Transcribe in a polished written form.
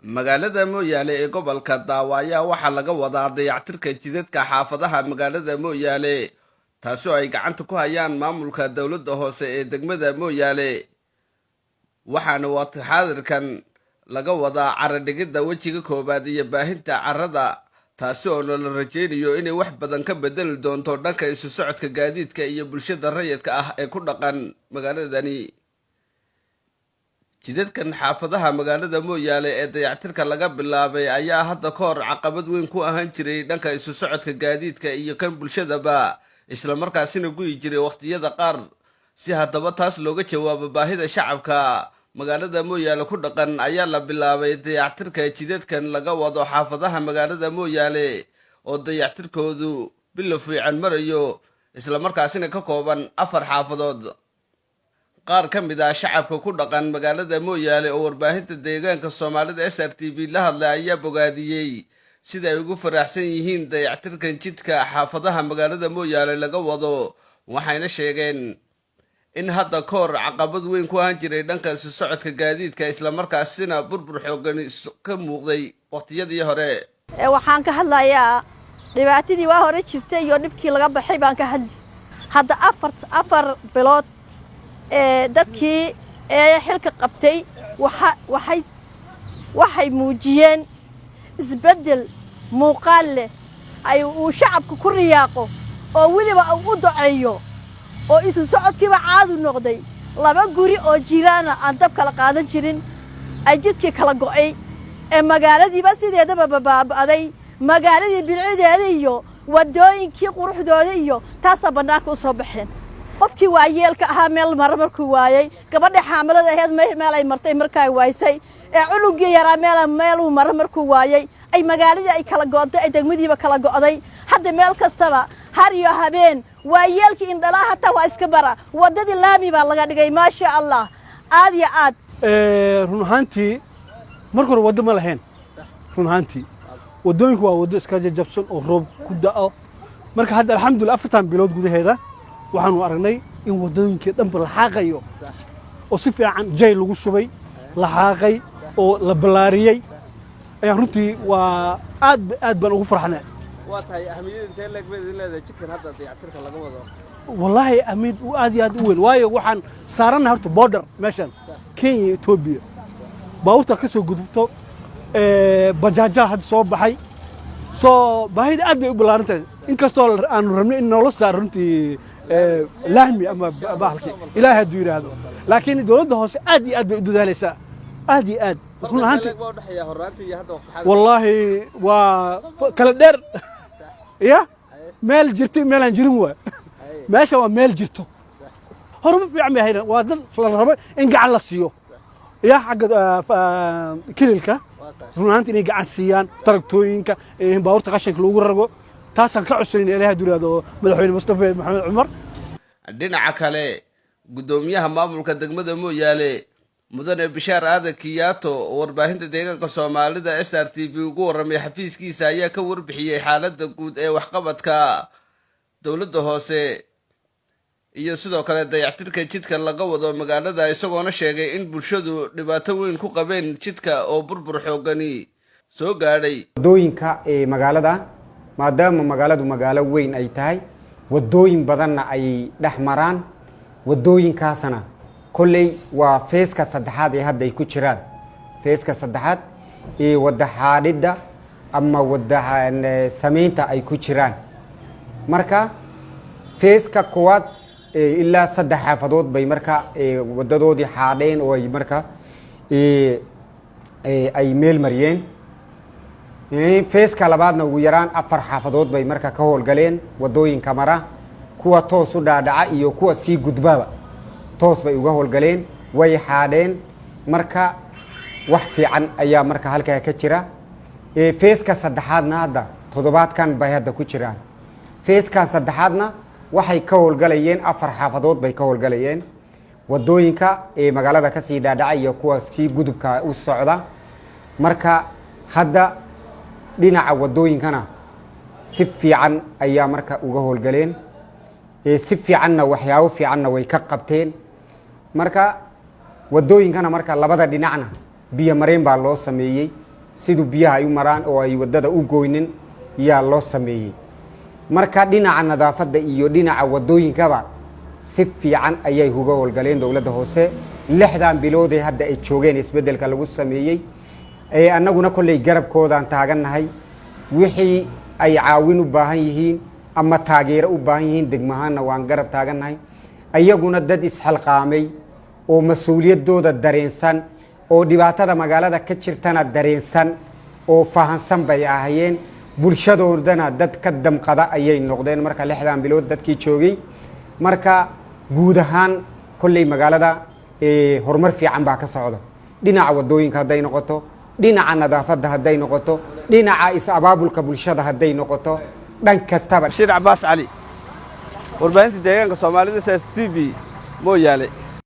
Magaalada Mooyaale ee gobolka Daawa ayaa waxaa laga wadaa dayactirka jidadka xaafadaha magaalada Mooyaale, taasi oo ay gacanta ku hayaan maamulka dowladda hoose ee degmada Mooyaale. Waxaana waqti xaadirkan laga wadaa carro dhigidda wejiga koowaad iyo baahinta carrada, taasi oo la rajeynayo inay wax badan ka bedeli doonto dhanka isu socodka gaadiidka iyo bulshada rayidka ah ee ku dhaqan magaaladani. Jidadkan xaafadaha magaalada Mooyaale ee dayactirka laga bilaabay ayaa hadda ka hor caqabad weyn ku ahaan jiray dhanka isu socodka gaadiidka iyo kan bulshadaba, islamarkaasina guyi jiray wakhtiyada qaar. Si haddaba taas looga jawaabo baahida shacabka magaalada Mooyaale ku dhaqan, ayaa la bilaabay dayactirka jidadkan laga wado xaafadaha magaalada Mooyaale oo dayactirkoodu bilo fiican marayo, islamarkaasina ka kooban 4 xaafadood. Qaar ka mid ah shacabka ku dhaqan magaalada Mooyaale oo warbaahinta deegaanka Soomaalida SRTV la hadlay ayaa bogaadiyey sida ay ugu faraxsan yihiin dayactirkan jidka xaafadaha magaalada Mooyaale laga wado, waxayna sheegeen in hadda ka hor caqabad weyn ku ahaan jiray dhanka isu socodka gaadiidka, islamarkaasina burbur xoogani ka muuqday waqtiyadii hore. Waxaan ka hadlayaa dhibaatadii waa hore jirtay iyo dhibkii laga baxay baan ka hadli. Hadda 4 bilood ee dadkii ee xilka qabtay waxay muujiyeen isbeddel muuqaal leh ay uu shacabka ku riyaaqo oo weliba uu u doceeyo, oo isu socodkiiba caadu noqday. Laba guri oo jiraana aan dab kala qaadan jirin ay jidkii kala go'ay ee magaaladiiba sideedaba babaaba'day. Magaaladii bilcideeda iyo waddooyinkii quruxdooda iyo taasaa bannaanka u soo baxeen. Qofkii waayeelka ahaa meel mara markuu waayey, gabadhii xaamilada ahayd meel ay martay markaa waysay, ee cunugii yaraa meeluu maro markuu waayey, ay magaaladii ay kala go'day, ay degmadiiba kala go'day. Hadda meel kastaba har iyo habeen waayeelkii indhalaa hataa waa iska bara. Waddadii laami baa laga dhigay, maasha Allah, aad iyo aad. Run ahaantii, marka hore waddo ma lahayn. Run ahaantii, waddooyinku waa waddo iska jajabsan oo roob ku da'o. Marka hadda, alxamdulillah, 4tan bilood gudaheeda waxaanu aragnay in waddooyinkii dhanba la xaaqayo oo si fiican jay lagu shubay, la xaaqay oo la ballaariyey. Ayaan runtii waa aad aad baan ugu farxnay. Waa tahay, ahmiyad intee leeg bay idin leedahay jidkan hadda dayactirka laga wado? Wallaahi, ahmiyad aad iyo aad u weyn, waayo waxaan saarannahay horta border meeshan Kenya iyo Etoobiya. Baabuurta ka soo gudubto, bajaajaha hadda soo baxay, soo baahida aad bay u ballaaran tahay, inkastoo aanu rabnay in noola saaro runtii lahmi ama bahalkii, Ilaahay hadduu yidhaahdo. Laakiin dowladda hoose aad iyo aad bay u dadaalaysaa, aad iyo aad, run ahaantii. Wallaahi, waa kala dheer ya meel jirto, meelaan jirin. Waa meesha, waa meel jirto, horuma fiican bay hayna. Waa dad la rabo in gacan la siiyo ya xagga kililka, run ahaantii, inay gacan siiyaan taragtooyinka baabuurta qashinka lagu rago. Taasaan ka codsanayna, Ilahay hadduu yidhahdo, Madaxweyne Mustafa Maxamed Cumar. Dhinaca kale, guddoomiyaha maamulka degmada Mooyaale, Mudane Bishaar Aadan Kiyaato, oo warbaahinta deegaanka Soomaalida SRTV ugu warramay xafiiskiisa, ayaa ka warbixiyey xaaladda guud ee waxqabadka dowladda hoose iyo sidoo kale dayactirka jidka laga wado magaalada, isagoona sheegay in bulshadu dhibaato weyn ku qabeen jidka oo burbur xoogani soo gaadhay. Wadooyinka ee magaalada, maadaama magaaladu magaalo weyn ay tahay, wadooyin badanna ay dhex maraan, wadooyinkaasna kolley waa phase-ka saddexaad ee hadda ay ku jiraan, phase-ka saddexaad ee wadda xaadhidda ama wadda samaynta ay ku jiraan. Marka phase-ka koowaad ilaa 3 xaafadood bay marka wadadoodii xaadheen oo ay marka ay meel mariyeen. Phase-ka labaadna ugu yaraan 4 xaafadood bay marka ka howlgaleen. Wadooyinka mara, kuwa toos u dhaadhaca iyo kuwa sii gudbaba, toos bay uga howlgaleen, way xaadheen. Marka wax fiican ayaa marka halkaa ka jira. Phase-ka saddexaadna hadda toddobaadkan bay hadda ku jiraan. Phase-kan saddexaadna waxay ka howlgalayeen 4 xaafadood bay ka howlgalayeen, wadooyinka ee magaalada kasii dhaadhaca iyo kuwa sii gudubka u socda. Marka hadda dhinaca wadooyinkana si fiican ayaa marka uga howlgaleen, si fiicanna, waxyaabo fiicanna way ka qabteen. Marka wadooyinkana marka labada dhinacna biyo mareen baa loo sameeyey. Siduu biyaha ay u maraan oo ay waddada u goynin yaa loo sameeyey. Marka dhinaca nadaafadda iyo dhinaca waddooyinkaba si fiican ayay uga howlgaleen dowladda hoose 6dan biloodee hadda ay joogeen isbeddelka lagu sameeyey. Annaguna kolley garabkoodaan taagannahay. Wixii ay caawin u baahan yihiin ama taageero u baahan yihiin, degmahaanna waan garab taagannahay. Ayaguna dad isxilqaamay oo mas-uuliyaddooda dareensan oo dhibaatada magaalada ka jirtana dareensan oo fahansan bay ahayeen. Bulshadoodana dad ka damqada ayay noqdeen marka 6dan bilood dadkii joogay. Marka guud ahaan kolley magaalada horumar fiican baa ka socda, dhinaca waddooyinka hadday noqoto, dhinaca nadaafadda hadday noqoto, dhinaca is-abaabulka bulshada hadday noqoto, dhan kastaba. Bashiir Cabaas Cali, warbaahinta deegaanka Soomaalida, s TV, Mooyaale.